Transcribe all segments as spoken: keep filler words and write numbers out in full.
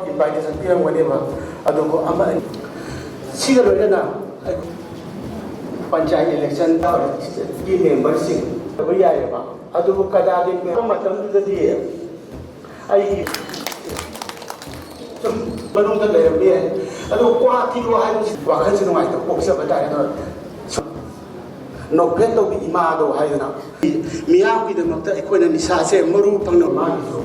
Invitation ꯄꯤꯔꯝꯒꯅꯦꯕ꯫ ꯑꯗꯨꯕꯨ ꯑꯃ, ꯁꯤꯒ ꯂꯣꯏꯅꯅ ꯑꯩꯈꯣꯏ ꯄꯟꯆꯥꯌꯠ ꯏꯂꯦꯛꯁꯟꯒꯤ ꯃꯦꯝꯕꯔꯁꯤꯡ ꯑꯣꯏꯕ ꯌꯥꯏꯑꯕ꯫ ꯑꯗꯨꯕꯨ ꯀꯗꯥꯒꯤ ꯃꯇꯝꯗꯨꯗꯗꯤ ꯑꯩꯒꯤ ꯁꯨꯝ ꯃꯅꯨꯡꯗ ꯂꯩꯔꯝꯕ ꯌꯥꯏ꯫ ꯑꯗꯨ ꯀ꯭ꯋꯥ ꯊꯤꯔꯣ ꯍꯥꯏꯕꯁꯤ ꯋꯥꯈꯜꯁꯤ ꯅꯨꯡꯉꯥꯏꯇꯕ ꯄꯣꯛꯆꯕ ꯇꯥꯔꯦ꯫ ꯑꯗꯣ ꯅꯣꯛꯐꯦꯠ ꯇꯧꯕꯤ ꯏꯃꯥꯗꯣ ꯍꯥꯏꯗꯅ ꯃꯤꯌꯥꯝꯒꯤꯗꯃꯛꯇ ꯑꯩꯈꯣꯏꯅ ꯅꯤꯁꯥꯁꯦ ꯃꯔꯨ ꯐꯪꯅ ꯃꯥꯒꯤꯁꯨ꯫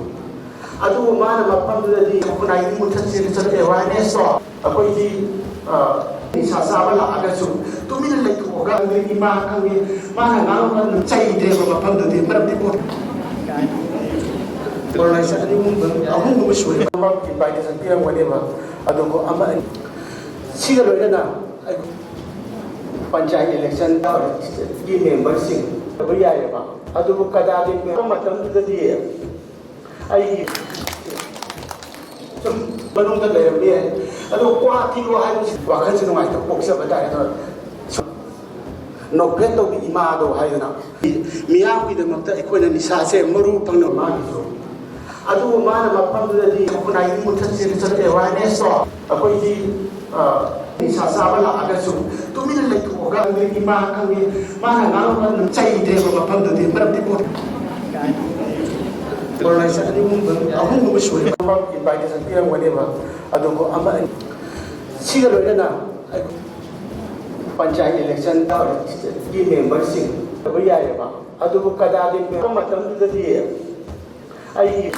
ꯑꯗꯨꯕꯨ ꯃꯥꯅ ꯃꯐꯝꯗꯨꯗꯗꯤ ꯈꯨꯟꯅꯥꯏꯒꯤ ꯃꯨꯊꯠꯁꯦꯅ ꯆꯠꯂꯦ ꯑꯦꯋꯥꯔꯅꯦꯁꯇꯣ꯫ ꯑꯩꯈꯣꯏꯗꯤ, ꯑ, ꯅꯤꯁꯥ ꯆꯥꯕ ꯂꯥꯛꯑꯒꯁꯨ ꯇꯨꯃꯤꯟꯅ ꯂꯩꯊꯣꯛꯑꯒ ꯏꯃꯥ ꯈꯪꯉꯦ, ꯃꯥꯅ ꯉꯥꯡꯕ ꯆꯩꯗ꯭ꯔꯦꯕ ꯃꯐꯝꯗꯨꯗꯤ꯫ ꯃꯔꯝꯗꯤ ꯄꯣꯠ ꯑꯣꯔꯒꯅꯥꯏꯖꯦꯁꯟ ꯑꯅꯤ ꯑꯍꯨꯝ, ꯑꯍꯨꯝꯒꯨꯝꯕ ꯁꯨꯔꯦ꯫ ꯏꯟꯚꯥꯏꯇꯦꯁꯟ ꯄꯤꯔꯝꯒꯅꯦꯕ꯫ ꯑꯗꯨꯕꯨ ꯑꯃ, ꯁꯤꯒ ꯂꯣꯏꯅꯅ ꯑꯩꯈꯣꯏ ꯄꯟꯆꯥꯌꯠ ꯏꯂꯦꯛꯁꯟꯒꯤ ꯃꯦꯝꯕꯔꯁꯤꯡ ꯑꯣꯏꯕ ꯌꯥꯏꯑꯕ꯫ ꯑꯗꯨꯕꯨ ꯀꯗꯥꯒꯤ ꯃꯇꯝꯗꯨꯗꯗꯤ ꯑꯩꯒꯤ ꯁꯨꯝ ꯃꯅꯨꯡꯗ ꯂꯩꯔꯝꯕ ꯌꯥꯏ꯫ ꯑꯗꯣ ꯀ꯭ꯋꯥ ꯊꯤꯔꯣ ꯍꯥꯏꯕꯁꯤ ꯋꯥꯈꯜꯁꯤ ꯅꯨꯡꯉꯥꯏꯇꯕ ꯄꯣꯛꯆꯕ ꯇꯥꯔꯦ꯫ ꯑꯗꯣ ꯁꯨꯝ ꯅꯣꯛꯐꯦꯠ ꯇꯧꯕꯤ ꯏꯃꯥꯗꯣ ꯍꯥꯏꯗꯅ ꯃꯤꯌꯥꯝꯒꯤꯗꯃꯛꯇ ꯑꯩꯈꯣꯏꯅ ꯅꯤꯁꯥꯁꯦ ꯃꯔꯨ ꯐꯪꯅ ꯃꯥꯒꯤꯁꯨ꯫ ꯑꯗꯨꯕꯨ ꯃꯥꯅ ꯃꯐꯝꯗꯨꯗꯗꯤ ꯈꯨꯟꯅꯥꯏꯒꯤ ꯃꯨꯊꯠꯁꯦꯅ ꯆꯠꯂꯦ ꯑꯦꯋꯥꯔꯅꯦꯁꯇꯣ꯫ ꯑꯩꯈꯣꯏꯗꯤ, ꯑ, ꯅꯤꯁꯥ ꯆꯥꯕ ꯂꯥꯛꯑꯒꯁꯨ ꯇꯨꯃꯤꯟꯅ ꯂꯩꯊꯣꯛꯑꯒ ꯏꯃꯥ ꯈꯪꯉꯦ, ꯃꯥꯅ ꯉꯥꯡꯕ ꯆꯩꯗ꯭ꯔꯦꯕ ꯃꯐꯝꯗꯨꯗꯤ꯫ ꯃꯔꯝꯗꯤ ꯄꯣꯠ ꯑꯣꯔꯒꯅꯥꯏꯖꯦꯁꯟ ꯑꯅꯤ ꯑꯍꯨꯝ, ꯑꯍꯨꯝꯒꯨꯝꯕ ꯁꯨꯔꯦ꯫ ꯏꯟꯚꯥꯏꯇꯦꯁꯟ ꯄꯤꯔꯝꯒꯅꯦꯕ꯫ ꯑꯗꯨꯕꯨ ꯑꯃ, ꯁꯤꯒ ꯂꯣꯏꯅꯅ ꯑꯩꯈꯣꯏ ꯄꯟꯆꯥꯌꯠ ꯏꯂꯦꯛꯁꯟꯒꯤ ꯃꯦꯝꯕꯔꯁꯤꯡ ꯑꯣꯏꯕ ꯌꯥꯏꯑꯕ꯫ ꯑꯗꯨꯕꯨ ꯀꯗꯥꯒꯤ ꯃꯇꯝꯗꯨꯗꯗꯤ ꯑꯩꯒꯤ